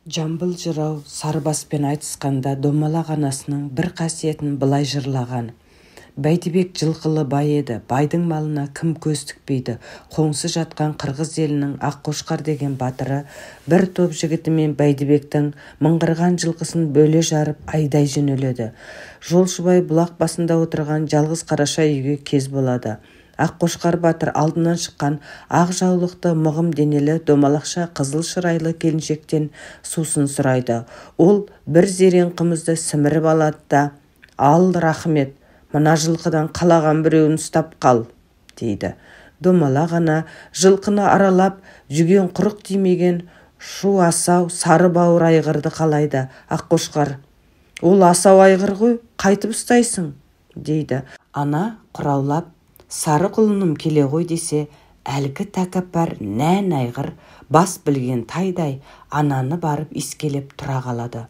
Жамбыл жырау Сарыбаспен айтысқанда Домалақ анасының бір қасиетін былай жырлаған. Бәйдібек жылқылы бай еді, байдың малына кім көз тікпейді. Қоңсы жатқан қырғыз елінің Аққошқар деген батыры бір топ жігітімен Бәйдібектің мыңғырған жылқысын бөле жарып айдай жөнеледі. Жолшыбай бұлақ басында отырған жалғыз қараша үйге кез болады. Аққошқар батыр алдынан шыққан ақ жаулықты, мығым денелі, домалақша қызыл шырайлы келіншектен сусын сұрайды. Ол бір зерен қымызды сіміріп алады да, «Ал, рахмет, мына жылқыдан қалаған біреуін ұстап қал», дейді. Домалақ ана жылқыны аралап, жүген құрық тимеген шу асау сары бауыр айғырды қалайды. Аққошқар: «Ол асау айғыр ғой, қайтып ұстайсың?» дейді. Ана құраулап, «Сары құлыным, келе ғой», десе, әлгі тәкаппар нән айғыр бас білген тайдай ананы барып иіскелеп тұра қалады.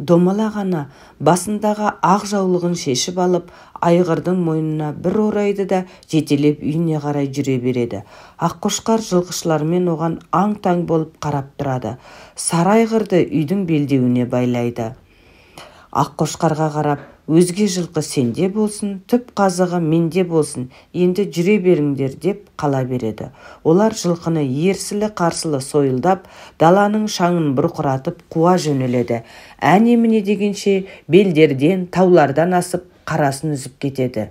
Домалақ ана басындағы ақ жаулығын шешіп алып, айғырдың мойнына бір орайды да, жетелеп үйіне қарай жүре береді. Аққошқар жылқышылармен оған аң-таң болып қарап тұрады. Сары айғырды үйдің белдеуіне байлайды. Аққошқарға қарап: «Өзге жылқы сенде болсын, түп қазығы менде болсын, енді жүре беріңдер», деп қала береді. Олар жылқыны ерсілі-қарсылы сойылдап, даланың шаңын бұрқыратып қуа жөнеледі. Әне-міне дегенше белдерден, таулардан асып, қарасын үзіп кетеді.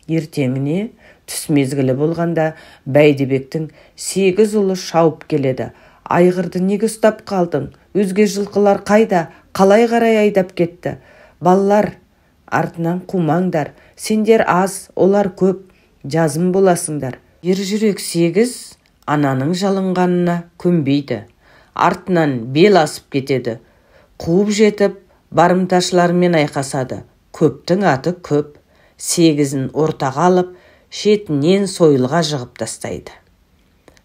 Ертеңіне түс мезгілі болғанда Бәйдібектің сегіз ұлы шауып келеді. «Айғырды неге ұстап қалдың? Өзге жылқылар қайда? Қалай қарай айдап кетті? Балалар, артынан қумаңдар, сендер аз, олар көп, жазым боласыңдар». Ер жүрек сегіз ананың жалынғанына көнбейді, артынан бел асып кетеді. Қуып жетіп, барымташылармен айқасады. Көптің аты көп, сегізін ортаға алып, шетінен сойылға жығып тастайды.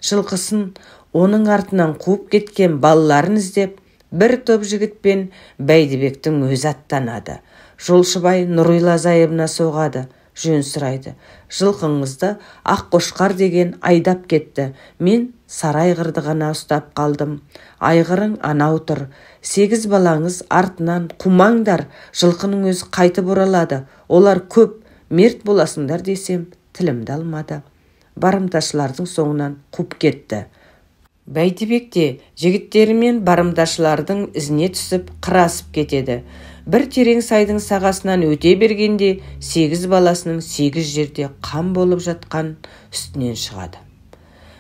Жылқысын, оның артынан қуып кеткен балаларын іздеп, бір топ жігітпен Бәйдібектің өзі аттанады. Жолшыбай Нұрила зайыбына соғады, жөн сұрайды. «Жылқыңызды Аққошқар деген айдап кетті, мен сары айғырды ғана ұстап қалдым. Айғырың анау тұр. Сегіз балаңыз артынан қумаңдар, жылқының өзі қайтып оралады, олар көп, мерт боласыңдар десем, тілімді алмады. Барымташылардың соңынан қуып кетті». Бәйдібек те жігіттерімен барымташылардың ізіне түсіп, қыр асып кетеді. Бір терең сайдың сағасынан өте бергенде сегіз баласының сегіз жерде қан болып жатқан үстінен шығады.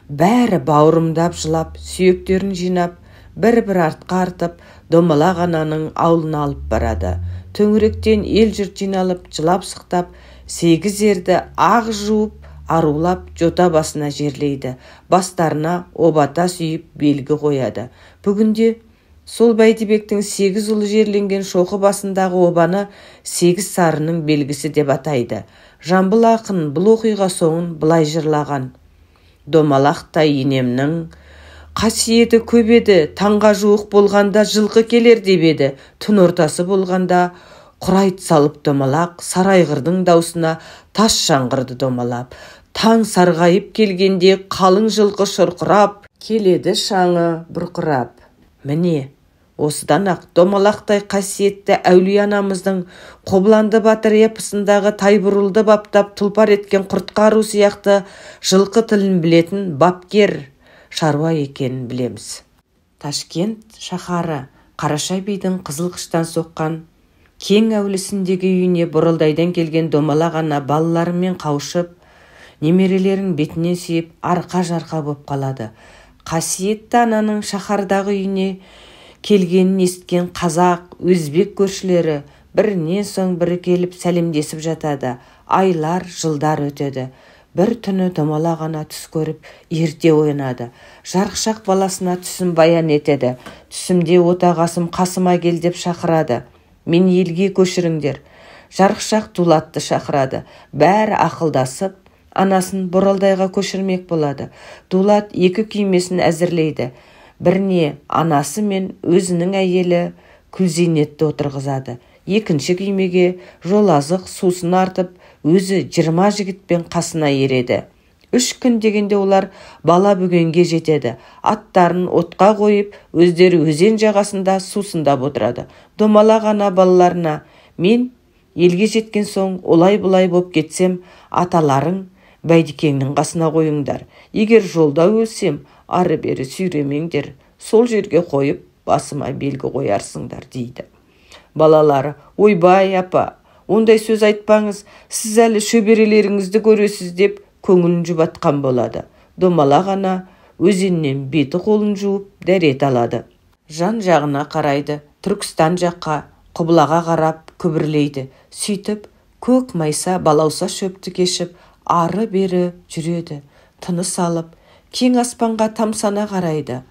Бәрі бауырымдап жылап, сүйектерін жинап, бір-бір артқа артып, Домалақ ананың аулына алып барады. Төңіректен ел-жұрт жиналып, жылап-сықтап, сегіз ерді ақ жуып, арулап, жота басына жерлейді. Бастарына оба-тас үйіп, белгі қояды. Бүгінде сол Бәйдібектің сегіз ұлы жерленген шоқы басындағы обаны сегіз сарының белгісі деп атайды. Жамбыл ақын бұл оқиға соңын былай жырлаған: «Домалақтай енемнің қасиеті көп еді, таңға жуық болғанда жылқы келер деп еді. Түн ортасы болғанда құрайт салып домалақ, сары айғырдың даусына тас жаңғырды домалап. Таң сарғайып келгенде қалың жылқы шұрқырап келеді, шаңы бұрқырап». Міне, осыдан-ақ Домалақтай қасиетті әулие анамыздың Қобыланды батыр эпосындағы Тайбурылды баптап тұлпар еткен Құртқа ару сияқты жылқы тілін білетін бапкер шаруа екенін білеміз. Ташкент шаһары, Қараша бидің қызыл қыштан соққан кең әулісіндегі үйіне Боралдайдан келген Домалақ ана балаларымен қауышып, немерелерін бетінен сүйіп, арқа-жарқа боп қалады. Қасиетті ананың шаһардағы үйіне келгенін есіткен қазақ, өзбек көршілері бірінен соң бірі келіп, сәлемдесіп жатады. Айлар, жылдар өтеді. Бір түні Домалақ ана түс көріп, ерте оянады. Жарықшақ баласына түсін баян етеді. «Түсімде отағасым қасыма кел деп шақырады. Мен елге көшіріңдер». Жарықшақ Дулатты шақырады. Бәрі ақылдасып, анасын Боралдайға көшірмек болады. Дулат екі күймесін әзірлейді. Біріне анасы мен өзінің әйелі Күлзейнетті отырғызады. Екінші күймеге жол азық, сусын артып, өзі 20 жігітпен қасына ереді. 3 күн дегенде олар Бала Бөгенге жетеді. Аттарын отқа қойып, өздері өзен жағасында сусындап отырады. Домалақ ана балаларына: «Мен елге жеткен соң олай-бұлай боп кетсем, аталарың Бәйдікеңнің қасына қойыңдар. Егер жолда өлсем, ары-бері сүйремеңдер, сол жерге қойып, басыма белгі қоярсыңдар», дейді. Балалары: «Ойбай, апа, ондай сөз айтпаңыз, сіз әлі шөберелеріңізді көресіз», деп көңілін жұбатқан болады. Домалақ ана өзеннен беті қолын жуып, дәрет алады. Жан жағына қарайды, Түркістан жаққа, құбылаға қарап күбірлейді. Сөйтіп, көк майса балауса шөпті кешіп, ары-бері жүреді, тыныс алып, кең аспанға тамсана қарайды.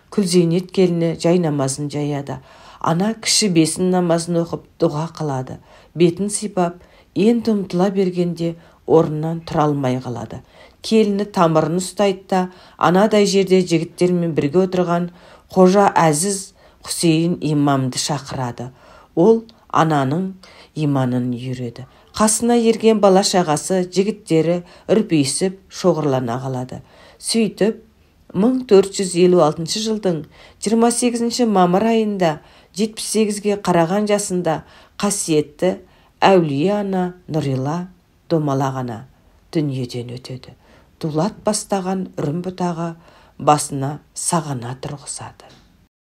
Күлзейнет келіні жай намазын жаяды. Ана кіші бесін намазын оқып, дұға қылады. Бетін сипап, енді ұмтыла бергенде орнынан тұра алмай қалады. Келіні тамырын ұстайды да, анадай жерде жігіттермен бірге отырған Қожа Әзіз Хусейн имамды шақырады. Ол ананың иманын үйіреді. Қасына ерген бала шағасы, жігіттері үрпиісіп шоғырлана қалады. Сөйтіп, 1456 жылдың 28 мамыр айында 78-ге қараған жасында қасиетті әулие ана Нұрила Домалақ ана дүниеден өтеді. Дулат бастаған үрім бұтағы басына сағана тұрғызады.